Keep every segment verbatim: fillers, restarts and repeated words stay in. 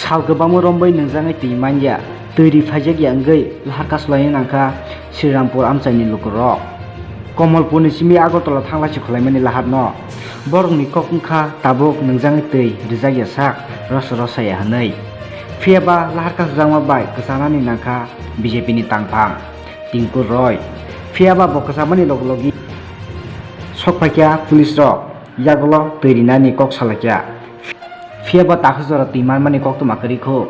Sal kwbangma romwi nwngjagwi twi manya, twi ri phaijak ya wngwi lahar kasulaina nangkha Srirampur amchaini lukurok. Komolpurni simi Agartala thanglai si khwlaimani laharno borokni kok wngkha tabuk nwngjagwi twi rijak ya sak rosa rosa ya hwnwi. Phiyaba lahar kasujakma bai kwchanani nangkha B J P ni tangphang Tinku Roy. Phiyaba bo kwchamani log logi sok phaikha police rok yagulo twi rinani kok salaikha. Phiyaba takhuk jora twi manmani koktwma kwrwi kho.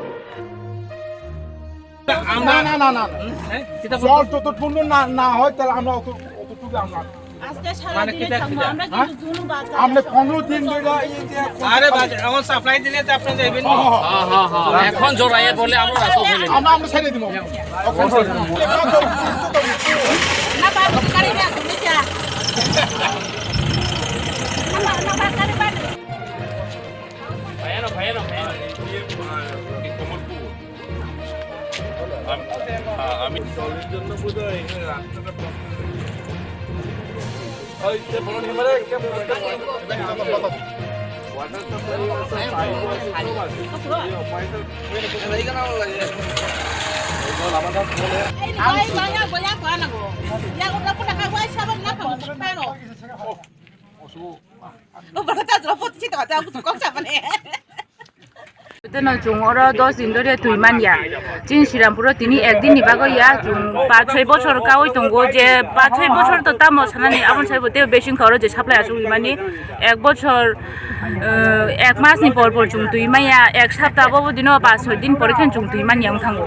না, না, না, না, না। হ্যাঁ? কিতা বলবো? জল যতটুকু না, না হয়, তাহলে আমরা অত, অতটুকু আমরা আজকে সারা মানে দিনে কিতা, থাকবো, কিতা? আমরা হ্যাঁ? কিন্তু জুনু বাদ আপনি পনেরো দিন ধরে এই যে আরে বাদ, এখন সাপ্লাই দিলে তো আপনি যাইবেন। হ্যাঁ, হ্যাঁ, হ্যাঁ। এখন জোরাইয়ে বলে আমরা রাখো বলে। আমরা, আমরা ছেড়ে দিব। এখন ছেড়ে দিব। না, বাদ, গাড়ি নিয়ে আসুন, নিচে আ। না, না, না, বাদ, গাড়ি বাদ। ভাইয়া না, ভাইয়া না, ভাইয়া না। আমি, হ্যাঁ, আমি জলের জন্য বোধহয় এখানে রাস্তাটা বন্ধ হয়ে গেছে। ওই যে বড় নিমারে একটা ওয়াটার সাপ্লাই আছে, পাইপ আছে, পাইপ আছে। এই পাইপ লাগে। এই ভাই, ভাইয়া, বলে কোয়া না গো। ইয়া, ওটা কোটা খাবো, এই সাবান না খাবো, খাবো। Teno chwng oro dos din dhori twi manya. Chini Srirampuro tini ek din ni bagwi ya, chwng pach choi bochor kaui tongo, je pach choi bochor to tamo sanani, aboni saibo tei besi wngkha oro je supply achugwi mani. Ek bochor, eh, ek mas ni por por chwng twi manya, ek sapta bo dino pach choi din pore khe chwng twi manya wng thango.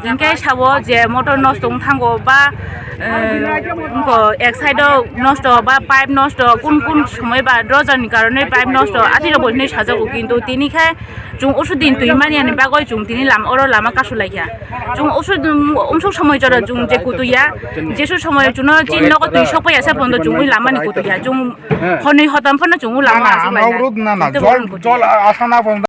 Hinkhe sabo je motor nosto wng thango ba, eh, wngkha ek side o nosto ba pipe nosto, kun kun somoi ba drojar ni karone pipe nosto, atwi rok bo hinui sajago, kintu tini khe chwng usu din twi manya ni bagwi chwng tini lama, oro lama kasu laikha. Chwng usu din, umsuk somoi jora chwng je kutu ya, jesu somoi chwngno chini nogo twi sok paiya se pondo chwng ui lama ni kutu ya. Chwng honoi hotam phano chwng ui lama na, na, asuk laina. Amrok na, na, jol, jol asana pondo.